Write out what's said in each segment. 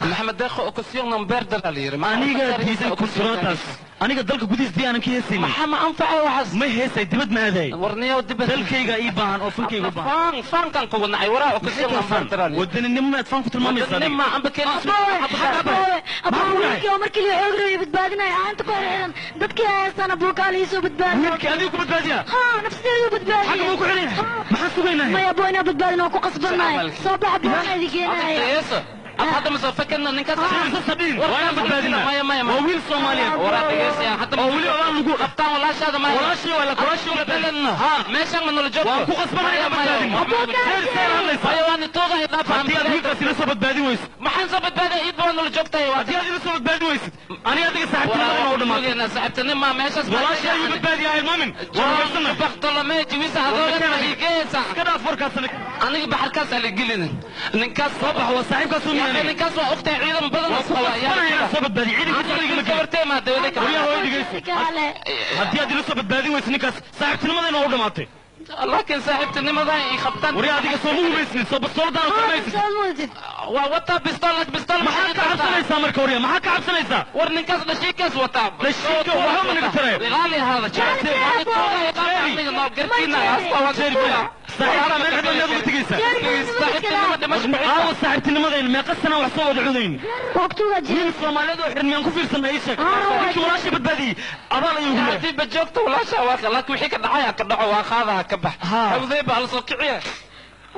Maxamed Deeqo okasiyon beerdala la yiri. Aniga diiday kunsulaadaas. Aniga dalka gudihiisa dii aanan ka heesaynin. Maxaa ma anfacay waxaas? Ma heesay dibad ma aaday. Warniyow dibad. Dalkayga ii baahan oo fankayga u baahan. Fan fankan ku wadnacay waraa okasiyon beerdala. Wadaninimo maad fan ku tilmaamaysaa adiga? Wadanimo amba keen. Abuu wiilkii oo markii la xoog rabay badbaadinaya aanta ku xirxiran dadkii haystaan abuu kaal ii soo badbaadiyo. Wiilkii adiga ku badbaadiya? Haa, nafsadeedu badbaadiya. Xagga buu ku xiran yahay. Maxaan sugaynaa? Maya abuu inaa badbaadin oo ku qasbannahay. Soo bax abuu waxaan idin keenaya. Hadda ma soo fakarna ninkaas sabiin waa inaan badbaadinaa. Maya maya waa wiil Soomaaliyeed waraa dhegeysiya hadda oo weli olaan lagu qabtaan walaashaada maya walaashii waa la kulaashii la bedelno ha meeshan ma nolol joogto waan ku qasbanahay inaan badbaadin. Maya waan toogahay dhaaf haddii aad wiilkaas ila soo badbaadin weyso. Maxaan soo badbaadaya iid baa nolol joogtahay haddii aad ila soo badbaadin weysid aniga adiga saaxiibtinimada u dhamaatay. Saaxiibtinima meeshaas walaashii ayuu badbaadiyaa ilmaamin waan rumaysannahay. Bartolome jiwisa hadoogan igeesa iska dhaaf warkaas aniga baxarkaas ala gelin ninkaas soo bax waa saaxiibkaas u miyanay ninkaas waa ogtahay ciidan badan oo qaba yaa soo badbaadi ciidankiisa aniga ma gabartay ma dawladda ka waryaa hooyo dhigayso haddii aad ila soo badbaadin weyso ninkaas saaxiibtinimadayna waa u dhamaatay. Laakiin saaxiibtinimada ay qabtaan waryaa adiga soo ma hubaysnin soo bastooladaana ku hubaysid waa wataa bistool bistool maxaa ka cabsanaysaa marka waryaa maxaa ka cabsanaysaa war ninkaas dhashiikaas wataa dhashiika waxba ma naga tarayo ilaali hada saaxiibkaa meel xidhan miyaad uga tegaysaa aawa saaxiibtinimadayna meeqa sana wax soo wada cudayn wiil Soomaaliyeed oo xiran miyaan ku fiirsanay ii sheeg ninkii walaasha badbaadiyey abaal ayuu ugu leeyahay haddii bajoogta walaasha waa laakiin wixii ka dhacay ha ka dhaco waa qaadaha ka bax hawday baa la soo kiciya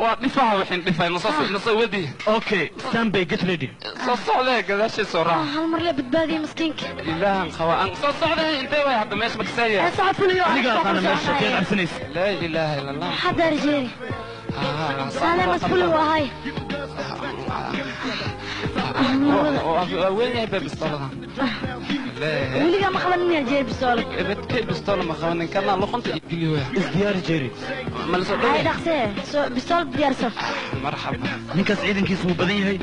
waa dhifaha wixin dhifay nasoo wadi. Okay, stand by, get ready. Soo socdee gadaashii soo raac. Hal mar la badbaadiyey miskiinka. Ilaahan qaba aan soo socdee intee way hadda meesha makasaya. Socod fuliyo. Aniga aqaana meesha keed cabsanaysa. Laa ilaaha illa Allah. Hadda jeeri. Saale masfuul ahay. Waa weyn yahay baa bistoolada. Weligaa ma qabanin jeeri bistoolad. Ebedkay bistoola ma qabanin kana luqunta igeliyo way. Isdiyaari jeeri. Ma la soo dhawey. Ay dhaqsee soo bistool diyaarso. Marxaba. Ninkaas ciidankiisu wuu badan yahay.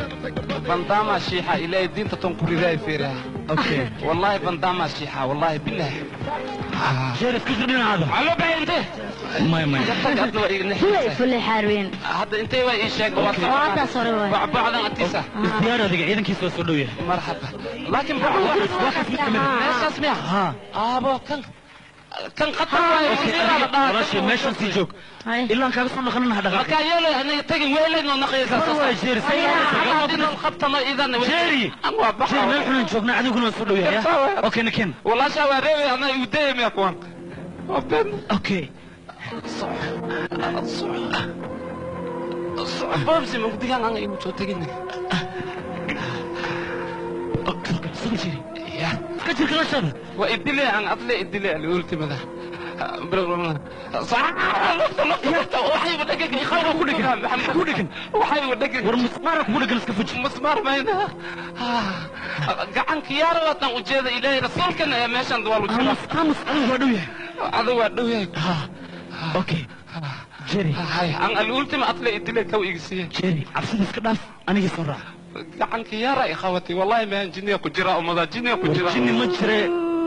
Bandama shiixa ilaahay diinta tan ku ridaay fiiraha. Okay. Wallahi bandama shiixa wallahi billahi. Jeeri isku jir dhinacaada. Calo bay intee. Maya maya. Fulay fulay xaarweyn. Hadda intee way ii sheeg waa hadda sore way. Bacbacdan agtiisa. Isdiyaar adiga ciidankiisu waa soo dhow yahay. Marxaba. Laakiin meeshaas miya? Aabo kan kan khatar waayo walaashay meeshan sii joog ilaan kaaga soo naqanin ha dhaqaaqin. Markaa yeelay anaga tagin weelay noo naqaysaa soo waa jeeri qabtano idan jeeri waa baxa jeeri meel xunan joognaa adiguna waa soo dhow yahay. Okay naken walaasha waa reebay anaa igu dayay kuwan waa been. Okay boobsi mugdigan aan igu soo tagin. Soo jeeri ya iska jir gadaashaada waa idile aan adle idile ultimada ku dhegan waxay dhegan war musmaara kugu dhegan iska fuji musmaar mayna gacanka yaara waatan ujeeda ilaahay rasuulkana ee meeshan waa lagu aamus aamus adigu waa dhow yahay adigu waa dhow yahay. Okay Jerry hay aan alultima adle idile kaw igsiye Jerry cabsida iska dhaaf aniga soo raac gacanka yaara i qabatay wallahi ma jinniya ku jira umada jinniya ku jira jinni ma jire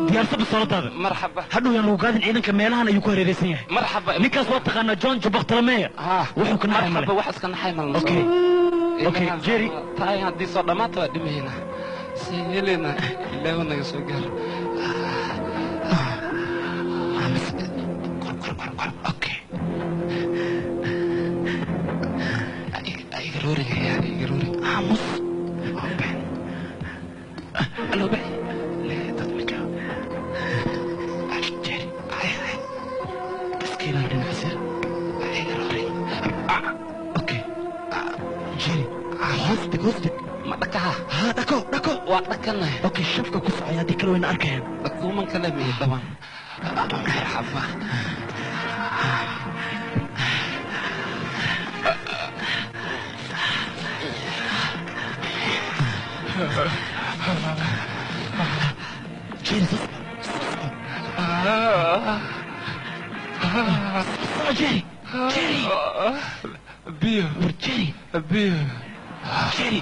diyaarso bistooladaada. Marxaba hadhow yaan lagu gaadin ciidanka meelahan ayuu ku hareeraysan yahay. Marxaba ninkaas waa taqaanaa John Bartolomeo wuxuu ka naxay male. Marxaba waxaas ka naxay male. Okay okay Jerry taay haddii soo dhamaato waa dhimayna si helena ilaahu naga soo gaar. Kor kor kor kor. Okay iga roori aamus allo bay Jerry ma dhakaha ha dhako dhako waa dhakanahay. Okay shafka ku socaya haddii kale wayna arkayaan dhakuuman kale miyo dhaban. Marxaba Jerry soo soco soo soco soo soco Jerry Jerry biyo war Jerry biyo Jerry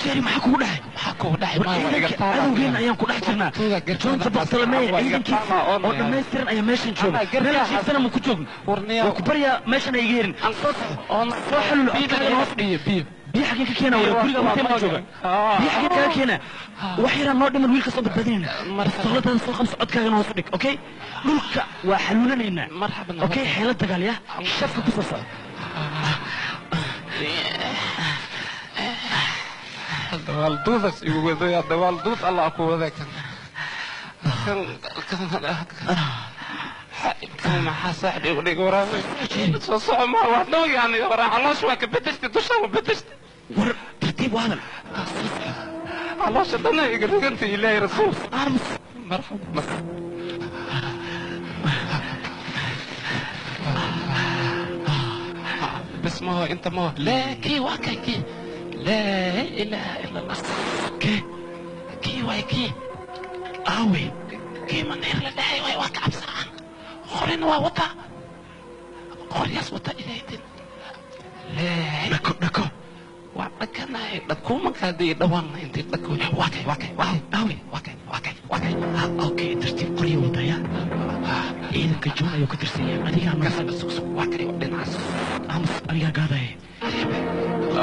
Jerry maxaa kugu dhacay maxaa kugu dhacay ma waa iga taala adowgeena ayaan ku dhex jirnaa joonta Bartolomeo ciidankiisa oo dhammaystiran ayaa meeshan jooga meel jiifsana ma ku joogno waa ku baryaa meeshan ay iga herin soo xalul codkaagana hoos biyo biyo biyo xagee ka keena wala guriga watay ma jooga biyo xagee kaga keena wax yaraan noo dhiman wiilka soo badbaadinayna bastooladaada soo qabso codkaagana hoos u dhig okay dhulka waa xaluulanaynaa okay xeelad dagaal ya shafka ku soo soco dawaal duudas igu wadaya dawaal duud allah ku waday kan kan kan maxaa saaxib igu dhig waraa soo soco ma wax dhow yani waraa caloosha waa ka bedeshtay dusha waa bedeshtay war tartiib u hadal caloosha dhan ay iga rogantay ilaahay rasuul aamus marxaba بس ما هو انت ما هو لا كي واكا كي لا اله الا الله كي كي واي كي aawey كي ما نير لا واي واكا عبسان قرن وا وطا qoryaas wata ilaydin لا dhako dhako waa dhakanay dhakuumanka haddii dhawaan intii dhako waa kay waa kay waa aawey waa kay waa kay waa kay okay tartiib qoryo wadaya ciidanka joon ayuu ka tirsan yahay adigaa kasaba sug waa kay dhinacaas aamus anigaa gaadaya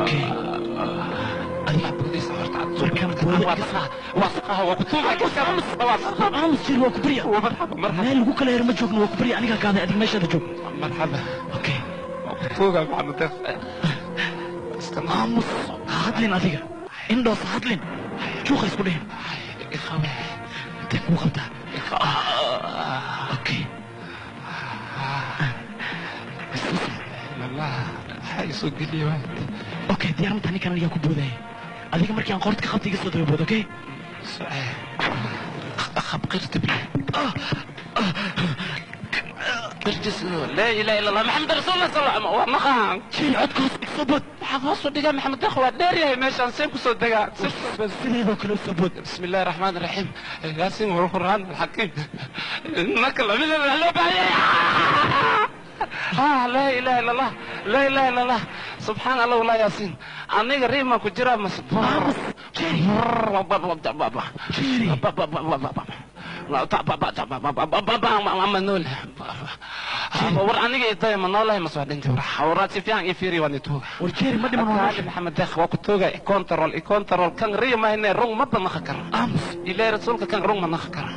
okay adiga boodaysa horta aad Markaan boodo waa saqaha waa ku tuugaa waa saqaha aamus jir waa ku barya marxaba marxaba meel lagu kala hero ma joogno waa ku barya anigaa gaaday adiga meeshaada joog marxaba okay waa ku tuugaa maxamed deeq aamus ha hadlin adiga indhoos ha hadlin juuqa isku dhihin intee kuu qabtaa okay maxaa isoo geliya waay okay diyaar mataa ninkan anigaa ku boodaya adiga markii aan qoorta ka qabta iga soo daba bood okay خبقرت بي برجس لا اله الا الله محمد رسول الله صلى الله عليه وسلم مقام jiri codka hoos dhig soo bood waxaan hoos u dhigaa maxamed deeq waa dheer yahay meeshaan seen kusoo degaa sideedoo kale u soo bood بسم الله الرحمن الرحيم ياسين والقرآن الحكيم إنك لمن آه لا إله إلا الله لا إله إلا الله سبحان الله ولا ياسين أنا ريما كجرا مسبور aamus jiri jiri war aniga idaya ma noolahay ma soo dhintay war si fiican ii fiiri waan ituuga war jiri ma dhiman Ali maxamed deeq waa ku tuuga control control kan riyo ma hayne rung ma banaqan karo aamus ilaahay rasuulka kan rung ma naqan karo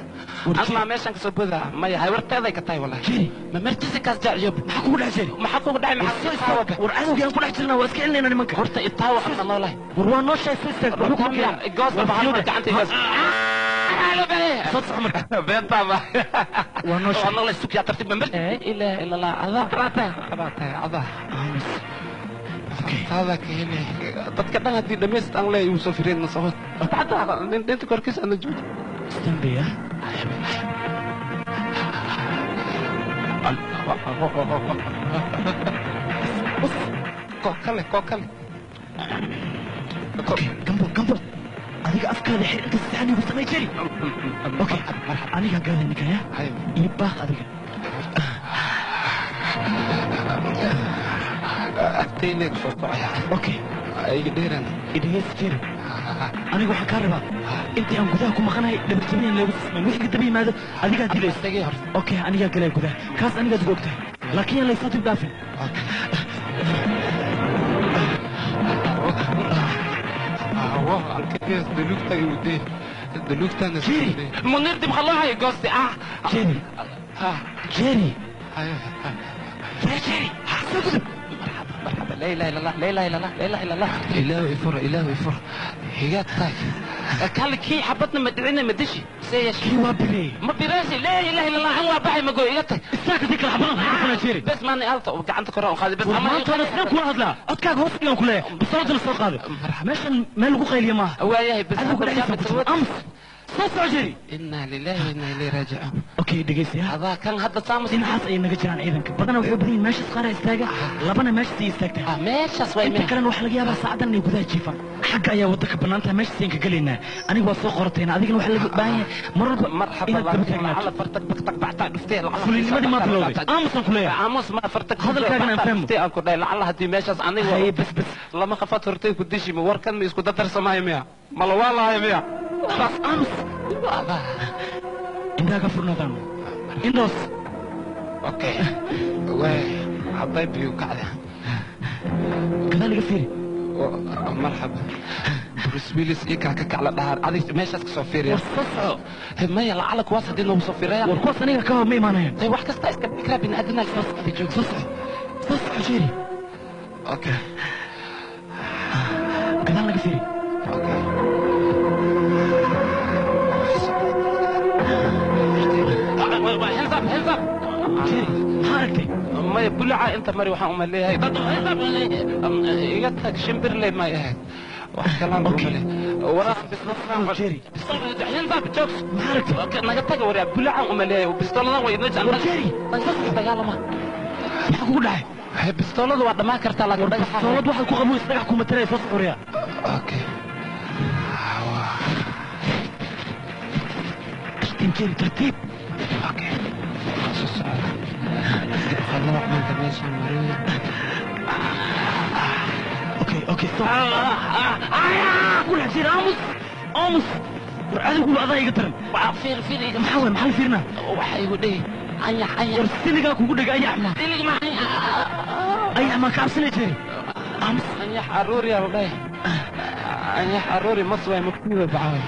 War ama meeshan kasoo bodaa maya hay warteeday ka tahay wallahi jiri ma martiisa kaas jacyo maxaa kugu dhex jiri maxaa kugu dhacay maxaa itaawa war cadowgii aan ku dhex jirnaa waa iska celinayna nimanka horta itaawa ama noolahay war waa noo sheeg soo istaag waxba kuma keenaa goosta bahal gacanta igaas soo soco marka beentaaba waa noo waa sheeg noolahay sugyaa tartiib ma marti ilaaha ila allah adaa qabaatay qabaatay adaa aamus okay هذا كهني dadka dhan haddii dhamayst aan leeyahay uu soo fireen nasabad xataa dhinta korkiisa ana joogo stanbay ah Kokale kokale okay gambo gambo adiga afkaada xir inta saxan igu samay jiri okay anigaa gaaday ninkan ya iyo baaq adiga agtayna kusoo kacaya okay iga dheeran idhegeysa jiri aniga waxaan kaa rabaa intii aan gudaha ku maqanahay dhabarjabiyaan loogu sismayn wixii ka daba yimaado adigaa dilayso tagay horta okay anigaa galaya gudaha kaas anigaad ugu ogtahay laakiin yaan laysoo dib dhaafin Jerry. منير دي مخلوها يقصي اه jeri اه jeri ya jeri soo gudub مرحبا مرحبا لا اله الا الله لا اله الا الله لا اله الا الله الهي فر الهي فر هي تاك قال كي حبتنا مدعينا مدشي سيش kii waa bireeyey ما براسي لا اله الا الله هو باحي ما قول يتك istaag haddii kala xabadan hayga kuna jeri بس ماني الطا وقعنت كره وخالي بس war maanta waana sideen kula hadlaa codkaaga hoos dhigaan ku leeyahay bastooladana soo qaaday meeshan meel lagu qayliya maaha waayahay بس adigu dhexdiisa ku jira aamus Soo soco Jerry. Innaa lilaahi wa innaa ilayhi raajicuun. Okay, dhegeystayaa. Adaa kan hadda saamus. Dhinacaas ayay naga jiraan ciidanka. Badanaa waxay u badan yihiin meeshaas qaar istaaga, labana meeshaas ay istaagtaa. Meeshaas way Inta kalena waxaa laga yaabaa saacadan inay gudaha jiifaan. Xagga ayaa waddo ka bannaan tahay, meeshaas ayaan ka gelaynaa. Aniga waa soo qoratayna, adigana waxaa laga baahan yahay mar walba marxaba inaad daba taagnaato. Lacala fartag bagtag bactaa dhuftee lacala. Fulinnimadii maa bilowday? Aamusaan ku leeyahay. Aamus ma fartag. Hadalkaagana aan fahmo. Dhuftee aan ku dhahay lacala haddii meeshaas aniga Haye, bas bas. Lama qafaad hortay ku dishima warkan ma isku dadarsamaayo miya? Ma la waalaayo miya? Bas, aamus. Indhaha ka furnaadaan. Indhoos. Okay, way hadday biyu kacda. Gadaal iga fiiri. Marxaba. Bruce Willis ii kaa ka kacla dhahaan adig meeshaas ka soo fiiriya. War soo soco. Maya, lacala kuwaas haddii noogu soo fiiraya. War kuwaas aniga ka hor ma imaanayaan. Wax kasta iska fikraa bini'aadanaa soo joog. Soo soco. Soo soco Jerry. Okay. Gadaal naga fiiri. Okay. Hands up, hands up. Jerry, maxaa aragtay? Maya, bulaca inta mari waxaan uma leeyahay dad iga tag shimbirley may ahayd wax kalaan uma leeyahay waraa. Jerry. Hands up, jokes. Maxaa aragtay? Naga taga waraa, bulacan uma leeyahay bistooladan way inoo War Jerry. Dagaalama. Maxaa kugu dhacay? Bistooladu waa dhammaan kartaa laakiin dhagaxa. Bistoolad waxaad ku qaboysa dhagax kuma taraya, soo soco riyaa. Okay. Tartiib Jerry, tartiib. Okay. Soo socda. Qalada maanta meeshaan mariyo. Okay, okay, stop. Ku dhac Jerry, aamus. Aamus. War cadowguba adaa iga daran. Waa fiir fiir iga. Maxaa waay? Maxaa la fiirinaa? Waxa igu dhihi anyax anyax. War siligaa kugu dhega ayax ma. Silig ma Ayax ma ka cabsanay Jerry? Aamus. Anyax aruuri aa la dhahay. Anyax aruuri mas waay mugtiiba bacaway.